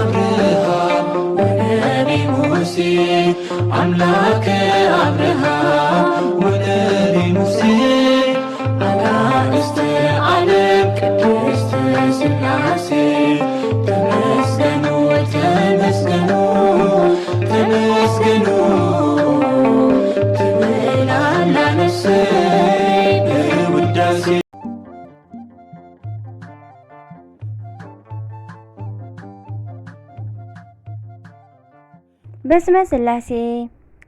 አብርሃም ወነቢ ሙሴ፣ አምላከ አብርሃም ወነቢ ሙሴ፣ አጋእዝተ ዓለም ቅድስት ሥላሴ፣ ተመስገኑ፣ ተመስገኑ፣ ተመስገኑ ትብል ኣላ ነፍሰይ በውዳሴ። በስመ ሥላሴ፣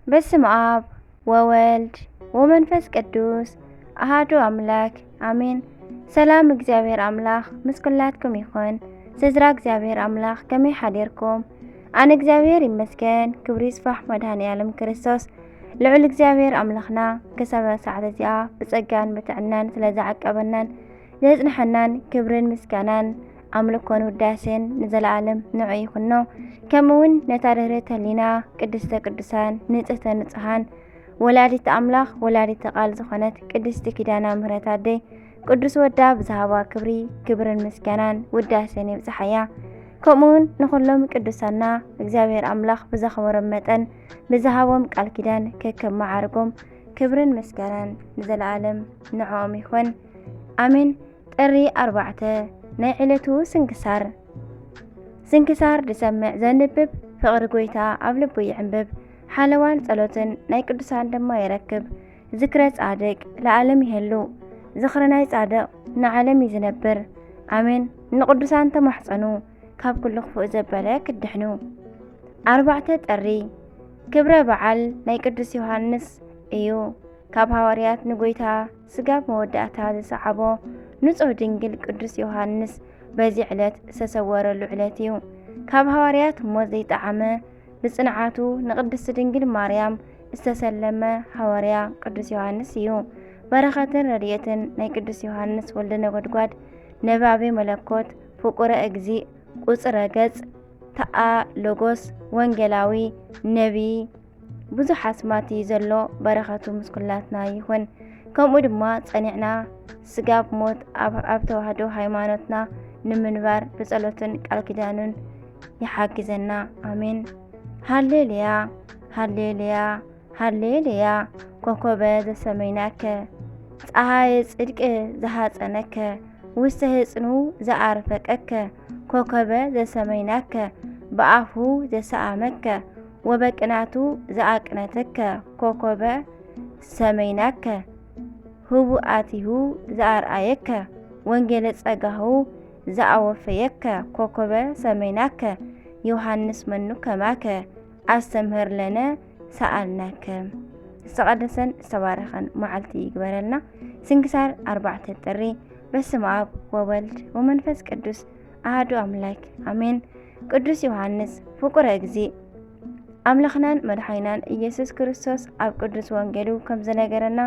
በስመ አብ ወወልድ ወመንፈስ ቅዱስ አሃዱ አምላክ አሜን። ሰላም እግዚኣብሔር አምላክ ምስ ኩላትኩም ይኹን። ስድራ እግዚኣብሔር አምላክ ከመይ ሓዲርኩም? ኣነ እግዚኣብሔር ይመስገን፣ ክብሪ ይስፋሕ መድኃኔ ዓለም ክርስቶስ። ልዑል እግዚኣብሔር ኣምላኽና ክሳብ ሰዓት እዚኣ ብጸጋን ብጥዕናን ስለ ዝዓቀበናን ዘጽንሐናን ክብርን ምስጋናን ኣምልኮን ውዳሴን ንዘለኣለም ንዑ ይኹኖ። ከምኡ እውን ነታ ርህርህተ ህሊና ቅድስተ ቅዱሳን ንጽህተ ንጹሃን ወላዲተ ኣምላኽ ወላዲተ ቃል ዝኾነት ቅድስቲ ኪዳና ምሕረት ኣደይ ቅዱስ ወዳ ብዝሃባ ክብሪ ክብርን ምስጋናን ውዳሴን ይብጽሓያ። ከምኡ እውን ንኹሎም ቅዱሳና እግዚኣብሔር ኣምላኽ ብዘኽበሮም መጠን ብዝሃቦም ቃል ኪዳን ከከም መዓርጎም ክብርን ምስጋናን ንዘለኣለም ንዕኦም ይኹን። ኣሜን። ጥሪ ኣርባዕተ ናይ ዕለቱ ስንክሳር። ስንክሳር ዝሰምዕ ዘንብብ ፍቕሪ ጐይታ ኣብ ልቡ ይዕንብብ። ሓለዋን ጸሎትን ናይ ቅዱሳን ድማ ይረክብ። ዝክረ ጻድቅ ለዓለም ይሄሉ። ዝኽሪ ናይ ጻድቕ ንዓለም እዩ ዝነብር። ኣሜን። ንቅዱሳን ተማሕጸኑ፣ ካብ ኩሉ ክፉእ ዘበለ ክትድሕኑ። ኣርባዕተ ጥሪ ክብረ በዓል ናይ ቅዱስ ዮሃንስ እዩ። ካብ ሃዋርያት ንጎይታ ስጋብ መወዳእታ ዝሰዓቦ ንጹሕ ድንግል ቅዱስ ዮሃንስ በዚ ዕለት ዝተሰወረሉ ዕለት እዩ። ካብ ሃዋርያት ሞት ዘይጠዓመ ብጽንዓቱ ንቅድስቲ ድንግል ማርያም ዝተሰለመ ሃዋርያ ቅዱስ ዮሃንስ እዩ። በረኸትን ረድኤትን ናይ ቅዱስ ዮሃንስ ወልደ ነጎድጓድ ነባቤ መለኮት ፍቁረ እግዚእ ቁጽረ ገጽ ተኣ ሎጎስ ወንጌላዊ ነቢይ ብዙሕ ኣስማት እዩ ዘሎ። በረኸቱ ምስ ኩላትና ይኹን። ከምኡ ድማ ጸኒዕና ስጋብ ሞት ኣብ፣ ኣብ ተዋህዶ ሃይማኖትና ንምንባር ብጸሎትን ቃል ኪዳኑን ይሓግዘና። ኣሜን። ሃሌሉያ፣ ሃሌሉያ፣ ሃሌሉያ። ኮኮበ ዘሰመይናከ፣ ጸሃየ ጽድቂ ዝሃጸነከ፣ ውስተ ህጽኑ ዘኣርፈቀከ፣ ኮኮበ ዘሰመይናከ፣ ብኣፉ ዘሰኣመከ፣ ወበቅናቱ ዘኣቅነተከ፣ ኮኮበ ሰመይናከ፣ ህቡኣቲሁ ዘኣርኣየከ፣ ወንጌለ ጸጋሁ ዘኣወፈየከ፣ ኮኮበ ሰመይናከ፣ ዮሃንስ መኑ ከማከ፣ ኣስተምህር ለነ ሰኣልናከ። ዝተቐደሰን ዝተባረኸን መዓልቲ ይግበረልና። ስንክሳር ኣርባዕተ ጥሪ። በስመ ኣብ ወወልድ ወመንፈስ ቅዱስ ኣሐዱ ኣምላክ ኣሜን። ቅዱስ ዮሃንስ ፍቁረ እግዚእ፣ ኣምላኽናን መድሓኒናን ኢየሱስ ክርስቶስ ኣብ ቅዱስ ወንጌሉ ከም ዝነገረና፣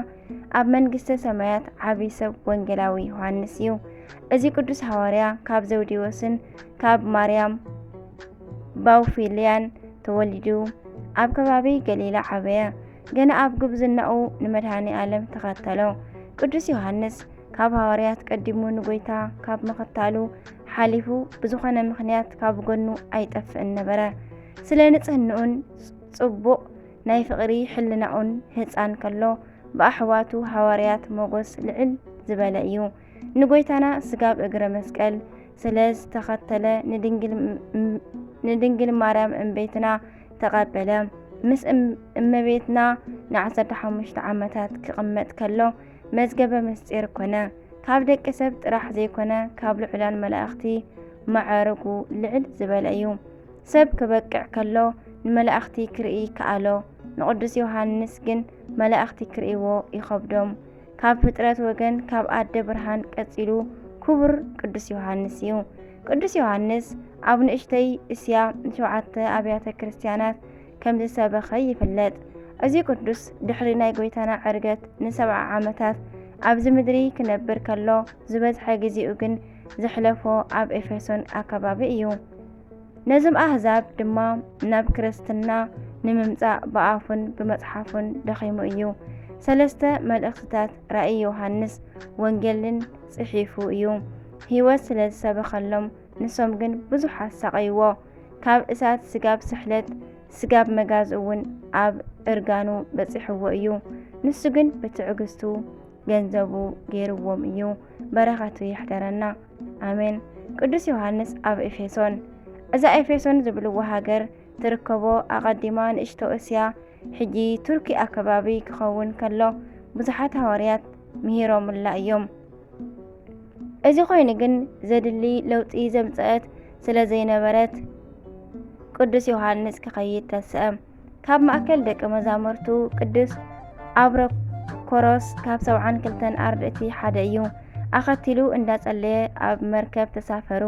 ኣብ መንግስተ ሰማያት ዓቢ ሰብ ወንጌላዊ ዮሃንስ እዩ። እዚ ቅዱስ ሃዋርያ ካብ ዘውዴዎስን ካብ ማርያም ባውፊልያን ተወሊዱ ኣብ ከባቢ ገሊላ ዓበየ። ገና ኣብ ጉብዝናኡ ንመድኃኔ ዓለም ተኸተሎ። ቅዱስ ዮሃንስ ካብ ሃዋርያት ቀዲሙ ንጎይታ ካብ ምኽታሉ ሓሊፉ ብዝኾነ ምኽንያት ካብ ጎኑ ኣይጠፍእን ነበረ። ስለ ንጽህንኡን ጽቡቕ ናይ ፍቕሪ ሕልናኡን ህጻን ከሎ ብኣሕዋቱ ሃዋርያት ሞገስ ልዕል ዝበለ እዩ። ንጎይታና ስጋብ እግረ መስቀል ስለ ዝተኸተለ ንድንግል ም-፣ ም-፣ ንድንግል ማርያም እመቤትና ተቐበለ። ምስ እም-፣ እመቤትና ንዓሰርተ ሓሙሽተ ዓመታት ክቕመጥ ከሎ መዝገበ ምስጢር ኮነ። ካብ ደቂ ሰብ ጥራሕ ዘይኮነ ካብ ልዑላን መላእኽቲ መዓርጉ ልዕል ዝበለ እዩ። ሰብ ክበቅዕ ከሎ ንመላእኽቲ ክርኢ ይከኣሎ፣ ንቅዱስ ዮሃንስ ግን መላእኽቲ ክርእይዎ ይኸብዶም። ካብ ፍጥረት ወገን ካብ ኣደ ብርሃን ቀጺሉ ክቡር ቅዱስ ዮሃንስ እዩ። ቅዱስ ዮሃንስ ኣብ ንእሽተይ እስያ ንሸውዓተ ኣብያተ ክርስቲያናት ከም ዝሰበኸ ይፍለጥ። እዚ ቅዱስ ድሕሪ ናይ ጎይታና ዕርገት ንሰብዓ ዓመታት ኣብዚ ምድሪ ክነብር ከሎ ዝበዝሐ ግዜኡ ግን ዘሕለፎ ኣብ ኤፌሶን ኣከባቢ እዩ። ነዞም ኣህዛብ ድማ ናብ ክርስትና ንምምጻእ ብኣፉን ብመጽሓፉን ደኺሙ እዩ። ሰለስተ መልእኽትታት ራእይ ዮሃንስ ወንጌልን ጽሒፉ እዩ። ህይወት ስለ ዝሰበኸሎም ንሶም ግን ብዙሕ ኣሳቐይዎ። ካብ እሳት ስጋብ ስሕለት፣ ስጋብ መጋዝ እውን ኣብ እርጋኑ በጺሕዎ እዩ። ንሱ ግን ብትዕግስቱ ገንዘቡ ገይርዎም እዩ። በረኸቱ ይሕደረና። ኣሜን። ቅዱስ ዮሃንስ ኣብ ኤፌሶን። እዛ ኤፌሶን ዝብልዎ ሃገር ትርከቦ ኣቐዲማ ንእሽቶ እስያ፣ ሕጂ ቱርኪ ኣከባቢ ክኸውን ከሎ፣ ብዙሓት ሃዋርያት ምሂሮምላ እዮም። እዚ ኮይኑ ግን ዘድሊ ለውጢ ዘምጸአት ስለ ዘይነበረት ቅዱስ ዮሃንስ ክኸይድ ተስአ። ካብ ማእከል ደቂ መዛሙርቱ ቅዱስ ኣብረኮሮስ ካብ ሰብዓን ክልተን ኣርድእቲ ሓደ እዩ። ኣኸቲሉ እንዳጸለየ ኣብ መርከብ ተሳፈሩ።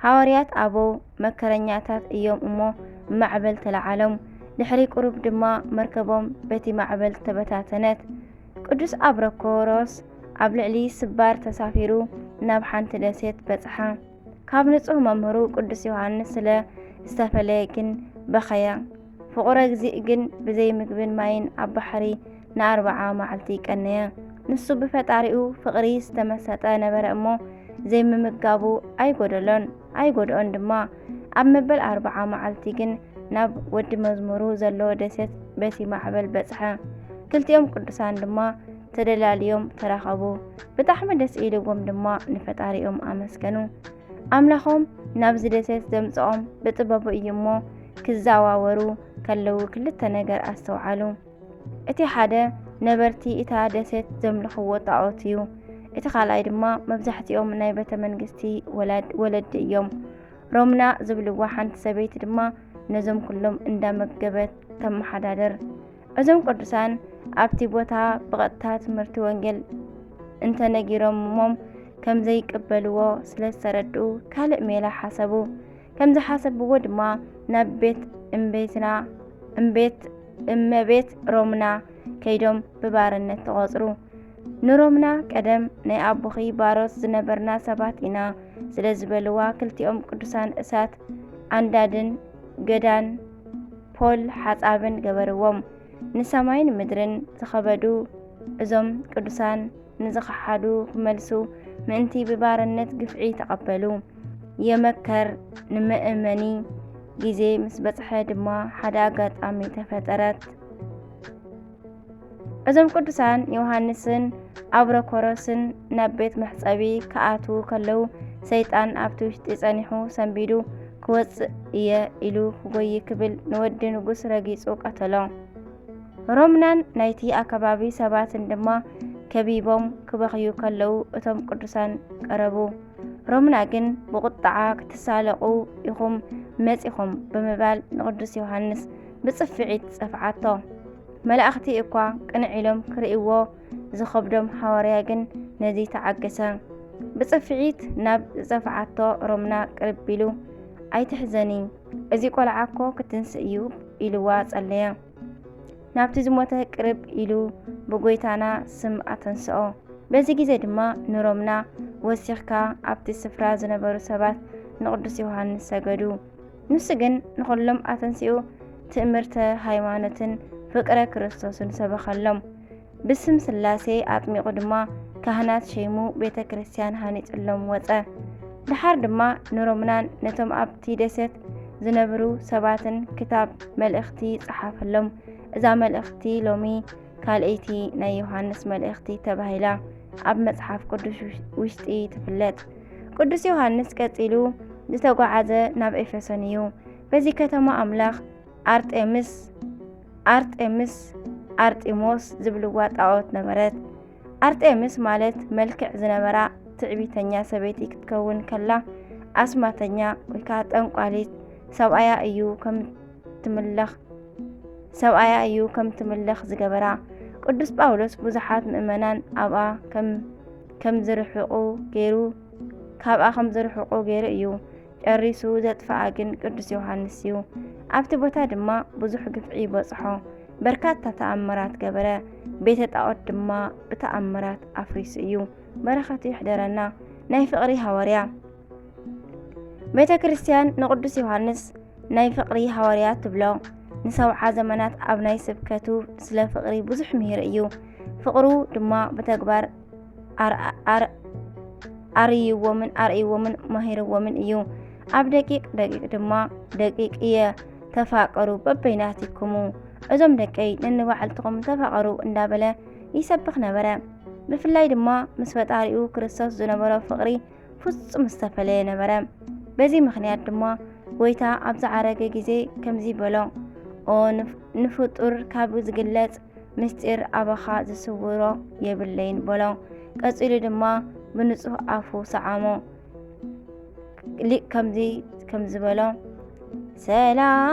ሃዋርያት ኣበው መከረኛታት እዮም እሞ ማዕበል ተለዓሎም። ድሕሪ ቁሩብ ድማ መርከቦም በቲ ማዕበል ተበታተነት። ቅዱስ ኣብረኮሮስ ኣብ ልዕሊ ስባር ተሳፊሩ ናብ ሓንቲ ደሴት በጽሐ። ካብ ንጹህ መምህሩ ቅዱስ ዮሃንስ ስለ ዝተፈለየ ግን በኸየ። ፍቑረ እግዚእ ግን ብዘይ ምግብን ማይን ኣብ ባሕሪ ንኣርብዓ መዓልቲ ቀነየ። ንሱ ብፈጣሪኡ ፍቕሪ ዝተመሰጠ ነበረ እሞ ዘይምምጋቡ ኣይጎደሎን፣ ኣይጎድኦን ድማ። ኣብ መበል ኣርብዓ መዓልቲ ግን ናብ ወዲ መዝሙሩ ዘሎ ደሴት በቲ ማዕበል በጽሐ። ክልቲኦም ቅዱሳን ድማ ተደላልዮም ተራኸቡ። ብጣዕሚ ደስ ኢልዎም ድማ ንፈጣሪኦም ኣመስገኑ። ኣምላኾም ናብዚ ደሴት ዘምጽኦም ብጥበቡ እዩ እሞ፣ ክዘዋወሩ ከለዉ ክልተ ነገር ኣስተውዓሉ። እቲ ሓደ ነበርቲ እታ ደሴት ዘምልኽዎ ጣዖት እዩ። እቲ ካልኣይ ድማ መብዛሕትኦም ናይ ቤተ መንግስቲ ወላድ-፣ ወለዲ እዮም። ሮምና ዝብልዋ ሓንቲ ሰበይቲ ድማ ነዞም ኩሎም እንዳመገበት ተመሓዳድር። እዞም ቅዱሳን ኣብቲ ቦታ ብቐጥታ ትምህርቲ ወንጌል እንተነጊሮሞም ከም ዘይቅበልዎ ስለ ዝተረድኡ ካልእ ሜላ ሓሰቡ። ከም ዝሓሰብዎ ድማ ናብ ቤት እምቤትና፣ እምቤት እመቤት ሮምና ከይዶም ብባርነት ተቖጽሩ። ንሮምና ቀደም ናይ ኣቦኺ ባሮት ዝነበርና ሰባት ኢና ስለ ዝበልዋ ክልቲኦም ቅዱሳን እሳት ኣንዳድን ገዳን ፖል ሓጻብን ገበርዎም። ንሰማይን ምድርን ዝኸበዱ እዞም ቅዱሳን ንዝኸሓዱ ክመልሱ ምእንቲ ብባርነት ግፍዒ ተቐበሉ። የመከር ንመእመኒ ግዜ ምስ በጽሐ ድማ ሓደ ኣጋጣሚ ተፈጠረት። እዞም ቅዱሳን ዮሃንስን ኣብረኮሮስን ናብ ቤት መሕጸቢ ክኣትዉ ከለዉ፣ ሰይጣን ኣብቲ ውሽጢ ጸኒሑ ሰንቢዱ፣ "ክወጽእ እየ" ኢሉ ክጎዪ ክብል ንወዲ ንጉስ ረጊጹ ቀተሎ። ሮምናን ናይቲ ኣከባቢ ሰባትን ድማ ከቢቦም ክበኽዩ ከለዉ፣ እቶም ቅዱሳን ቀረቡ። ሮምና ግን ብቑጥዓ፣ "ክትሳለቑ ኢኹም መጺኹም" ብምባል ንቅዱስ ዮሃንስ ብጽፍዒት ጸፍዓቶ። መላእኽቲ እኳ ቅንዕ ኢሎም ክርእይዎ ዝኸብዶም ሃዋርያ ግን ነዚ ተዓገሰ። ብጽፍዒት ናብ ዝጸፍዓቶ ሮምና ቅርብ ኢሉ፣ "ኣይትሕዘኒ፣ እዚ ቆልዓ እኮ ክትንስእ እዩ" ኢልዋ ጸለየ። ናብቲ ዝሞተ ቅርብ ኢሉ ብጎይታና ስም ኣተንስኦ። በዚ ግዜ ድማ ንሮምና ወሲኽካ ኣብቲ ስፍራ ዝነበሩ ሰባት ንቅዱስ ዮሃንስ ሰገዱ። ንሱ ግን ንኹሎም ኣተንሲኡ ትእምርተ ሃይማኖትን ፍቅረ ክርስቶስን ሰበኸሎም። ብስም ስላሴ ኣጥሚቑ ድማ ካህናት ሸይሙ ቤተ ክርስቲያን ሃኒጽሎም ወጸ። ደሓር ድማ ንሮምናን ነቶም ኣብቲ ደሴት ዝነብሩ ሰባትን ክታብ መልእኽቲ ጸሓፈሎም። እዛ መልእኽቲ ሎሚ ካልኣይቲ ናይ ዮሃንስ መልእኽቲ ተባሂላ ኣብ መጽሓፍ ቅዱስ ውሽ-፣ ውሽጢ ትፍለጥ። ቅዱስ ዮሃንስ ቀጺሉ ዝተጓዓዘ ናብ ኤፌሶን እዩ። በዚ ከተማ ኣምላኽ ኣርጤምስ፣ ኣርጤምስ፣ ኣርጢሞስ ዝብልዋ ጣዖት ነበረት። ኣርጤምስ ማለት መልክዕ ዝነበራ ትዕቢተኛ ሰበይቲ ክትከውን ከላ፣ ኣስማተኛ ወይ ከዓ ጠንቋሊት ሰብኣያ እዩ ከም ትምለኽ፣ ሰብኣያ እዩ ከም ትምለኽ ዝገበራ። ቅዱስ ጳውሎስ ብዙሓት ምእመናን ኣብኣ ከም፣ ከም ዝርሕቁ ገይሩ፣ ካብኣ ከም ዝርሕቁ ገይሩ እዩ። ጨሪሱ ዘጥፍኣ ግን ቅዱስ ዮሃንስ እዩ። ኣብቲ ቦታ ድማ ብዙሕ ግፍዒ በጽሖ፣ በርካታ ተኣምራት ገበረ። ቤተ ጣዖት ድማ ብተኣምራት ኣፍሪሱ እዩ። በረኸቱ ይሕደረና። ናይ ፍቕሪ ሃዋርያ። ቤተ ክርስቲያን ንቅዱስ ዮሃንስ ናይ ፍቕሪ ሃዋርያ ትብሎ። ንሰብዓ ዘመናት ኣብ ናይ ስብከቱ ስለ ፍቕሪ ብዙሕ ምሂሩ እዩ። ፍቕሩ ድማ ብተግባር ኣር-፣ ኣር-፣ ኣርእይዎምን፣ ኣርእይዎምን መሂርዎምን እዩ። ኣብ ደቂቕ ደቂቕ ድማ ደቂቕ እየ፣ ተፋቀሩ በበይናቲክሙ፣ እዞም ደቀይ ነንባዕልትኹም ተፋቀሩ እንዳበለ ይሰብኽ ነበረ። ብፍላይ ድማ ምስ ፈጣሪኡ ክርስቶስ ዝነበሮ ፍቕሪ ፍጹም ዝተፈለየ ነበረ። በዚ ምኽንያት ድማ ጎይታ ኣብ ዝዓረገ ግዜ ከምዚ በሎ፣ ኦ ንፍ-፣ ንፍጡር ካብ ዝግለጽ ምስጢር ኣባኻ ዝስውሮ የብለይን በሎ። ቀጺሉ ድማ ብንጹህ ኣፉ ሰዓሞ። ሊቅ ከምዚ ከም ዝበሎ፣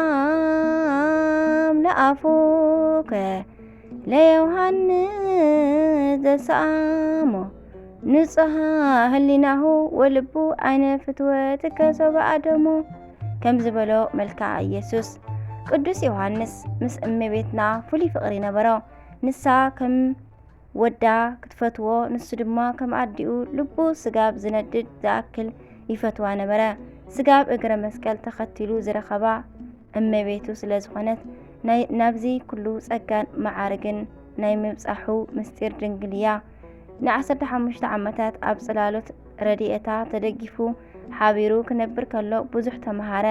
ሰላም ለኣፉከ ለዮሃንስ ዘሰኣሞ ንጹሃ ህሊናሁ ወልቡ ኣይነ ፍትወትከ ሶበ ኣደሞ ከም ዝበሎ መልክዓ ኢየሱስ። ቅዱስ ዮሃንስ ምስ እመቤትና ፍሉይ ፍቕሪ ነበሮ። ንሳ ከም ወዳ ክትፈትዎ፣ ንሱ ድማ ከም ኣዲኡ ልቡ ስጋብ ዝነድድ ዝኣክል ይፈትዋ ነበረ። ስጋብ እግረ መስቀል ተኸቲሉ ዝረኸባ እመቤቱ ስለ ዝኾነት፣ ናይ-፣ ናብዚ ኩሉ ጸጋን መዓርግን ናይ ምብጻሑ ምስጢር ድንግል እያ። ንዓሰርተ ሓሙሽተ ዓመታት ኣብ ጽላሎት ረድኤታ ተደጊፉ ሓቢሩ ክነብር ከሎ ብዙሕ ተመሃረ።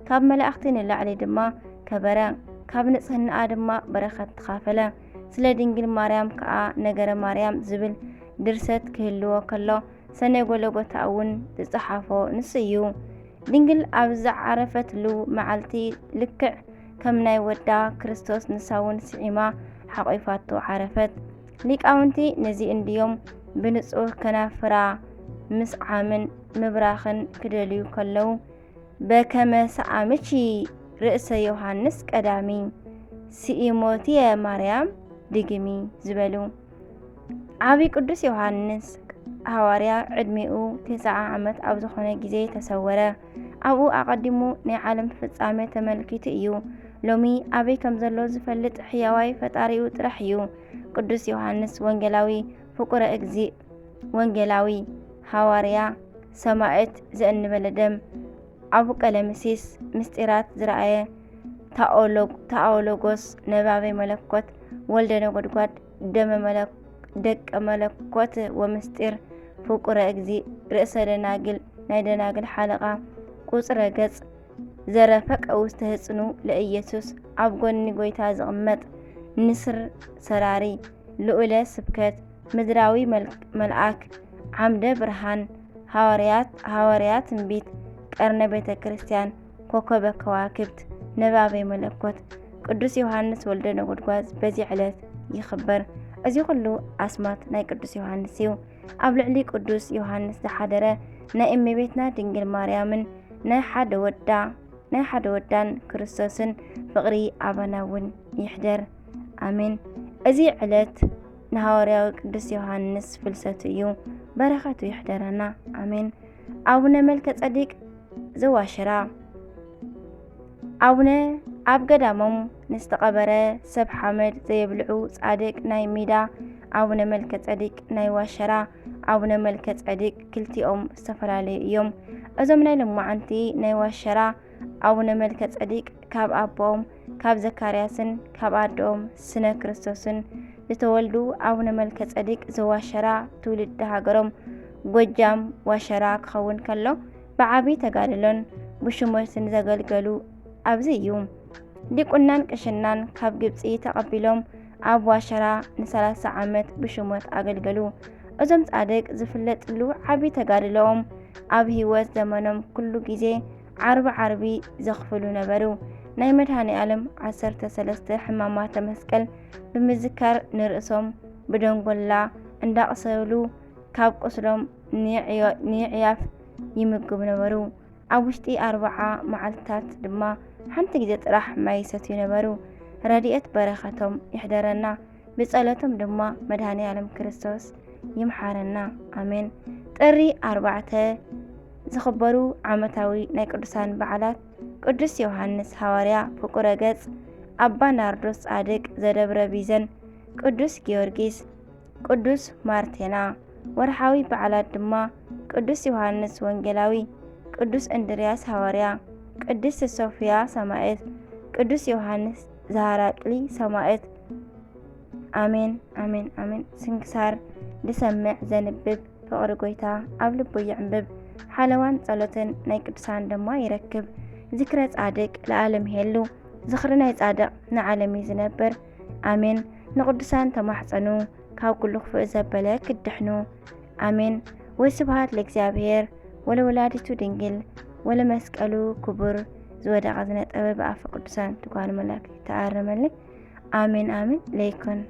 ካብ መላእኽቲ ንላዕሊ ድማ ከበረ። ካብ ንጽህናኣ ድማ በረኸት ተኻፈለ። ስለ ድንግል ማርያም ከኣ ነገረ ማርያም ዝብል ድርሰት ክህልዎ ከሎ፣ ሰነ ጎለጎታ እውን ዝጸሓፎ ንሱ እዩ። ድንግል ኣብ ዝዓረፈትሉ መዓልቲ ልክዕ ከም ናይ ወዳ ክርስቶስ ንሳ እውን ስዒማ ሓቒፋቶ ዓረፈት። ሊቃውንቲ ነዚ እንድዮም ብንጹህ ከናፍራ ምስዓምን ምብራኽን ክደልዩ ከለዉ፣ በከመ ሰኣምኪ ርእሰ ዮሃንስ ቀዳሚ ስኢሞትየ ማርያም ድግሚ ዝበሉ። ዓቢ ቅዱስ ዮሃንስ ሃዋርያ ዕድሜኡ ተስዓ ዓመት ኣብ ዝኾነ ግዜ ተሰወረ። ኣብኡ ኣቐዲሙ ናይ ዓለም ፍጻሜ ተመልኪቱ እዩ። ሎሚ ኣበይ ከም ዘሎ ዝፈልጥ ሕያዋይ ፈጣሪኡ ጥራሕ እዩ። ቅዱስ ዮሃንስ ወንጌላዊ ፍቁረ እግዚእ፣ ወንጌላዊ፣ ሃዋርያ፣ ሰማዕት ዘእንበለ ደም፣ ኣቡ ቀለምሲስ፣ ምስጢራት ዝረኣየ፣ ታኦሎ-፣ ታኦሎጎስ፣ ነባቤ መለኮት፣ ወልደ ነጎድጓድ፣ ደመ መለክ-፣ ደቀ መለኮት ወምስጢር፣ ፍቁረ እግዚእ፣ ርእሰ ደናግል፣ ናይ ደናግል ሓለቓ፣ ቁጽረ ገጽ፣ ዘረፈቀ ውስተ ህጽኑ ለኢየሱስ፣ ኣብ ጎኒ ጎይታ ዝቕመጥ ንስር ሰራሪ፣ ልኡለ ስብከት፣ ምድራዊ መልክ-፣ መልኣክ፣ ዓምደ ብርሃን፣ ሃዋርያት፣ ሃዋርያ ትንቢት፣ ቀርነ ቤተ ክርስቲያን፣ ኮከበ ከዋክብት፣ ነባቤ መለኮት፣ ቅዱስ ዮሃንስ ወልደ ነጎድጓዝ በዚ ዕለት ይኽበር። እዚ ኩሉ ኣስማት ናይ ቅዱስ ዮሃንስ እዩ። ኣብ ልዕሊ ቅዱስ ዮሃንስ ዝሓደረ ናይ እመቤትና ድንግል ማርያምን ናይ ሓደ ወዳ፣ ናይ ሓደ ወዳን ክርስቶስን ፍቕሪ ኣባና እውን ይሕደር። ኣሜን። እዚ ዕለት ንሃዋርያዊ ቅዱስ ዮሃንስ ፍልሰቱ እዩ። በረኸቱ ይሕደረና። ኣሜን። ኣቡነ መልከ ጸዲቅ ዘዋሽራ። ኣቡነ ኣብ ገዳሞም ንዝተቐበረ ሰብ ሓመድ ዘየብልዑ ጻድቅ ናይ ሚዳ ኣቡነ መልከ ጸዲቅ ናይ ዋሸራ ኣቡነ መልከ ጸዲቅ ክልቲኦም ዝተፈላለዩ እዮም። እዞም ናይ ሎማዓንቲ ናይ ዋሸራ ኣቡነ መልከ ጸዲቅ ካብ ኣቦኦም ካብ ዘካርያስን ካብ ኣደኦም ስነ ክርስቶስን ዝተወልዱ ኣቡነ መልከ ጸዲቅ ዘዋሸራ ትውልዲ ሃገሮም ጎጃም ዋሸራ ክኸውን ከሎ ብዓቢ ተጋድሎን ብሹመትን ዘገልገሉ ኣብዚ እዩ። ዲቁናን ቅሽናን ካብ ግብጺ ተቐቢሎም ኣብ ዋሸራ ንሰላሳ ዓመት ብሹመት ኣገልገሉ። እዞም ጻድቅ ዝፍለጥሉ ዓቢ ተጋድሎኦም ኣብ ህይወት ዘመኖም ኩሉ ግዜ ዓርቢ ዓርቢ ዘኽፍሉ ነበሩ። ናይ መድኃኔ ዓለም ዓሰርተ ሰለስተ ሕማማተ መስቀል ብምዝካር ንርእሶም ብደንጎላ እንዳቕሰሉ ካብ ቁስሎም ንዕዮ-፣ ንዕያፍ ይምግቡ ነበሩ። ኣብ ውሽጢ ኣርብዓ መዓልትታት ድማ ሓንቲ ግዜ ጥራሕ ማይ ይሰትዩ ነበሩ። ረድኤት በረኸቶም ይሕደረና። ብጸሎቶም ድማ መድኃኔ ዓለም ክርስቶስ ይምሓረና። ኣሜን። ጥሪ ኣርባዕተ ዝኽበሩ ዓመታዊ ናይ ቅዱሳን በዓላት ቅዱስ ዮሃንስ ሃዋርያ ፍቁረ ገጽ፣ ኣባ ናርዶስ ጻድቅ ዘደብረ ቢዘን፣ ቅዱስ ጊዮርጊስ፣ ቅዱስ ማርቴና። ወርሓዊ በዓላት ድማ ቅዱስ ዮሃንስ ወንጌላዊ፣ ቅዱስ እንድርያስ ሃዋርያ፣ ቅድስት ሶፍያ ሰማዕት፣ ቅዱስ ዮሃንስ ዘሃራቅሊ ሰማዕት። ኣሜን፣ ኣሜን፣ ኣሜን። ስንክሳር ዝሰምዕ ዘንብብ ፍቕሪ ጎይታ ኣብ ልቡ ይዕንብብ። ሓለዋን ጸሎትን ናይ ቅዱሳን ድማ ይረክብ። ዝክረ ጻድቅ ለዓለም ይሄሉ። ዝኽሪ ናይ ጻድቕ ንዓለም እዩ ዝነብር። ኣሜን። ንቅዱሳን ተማሕጸኑ፣ ካብ ኩሉ ክፉእ ዘበለ ክትድሕኑ። ኣሜን። ወስብሐት ለእግዚኣብሔር ወለወላዲቱ ድንግል ወለመስቀሉ ክቡር። ዝወደቐ ዝነጠበ ብኣፈ ቅዱሳን ትጓል መላእክት ተኣረመለይ። ኣሜን ኣሜን ለይኩን።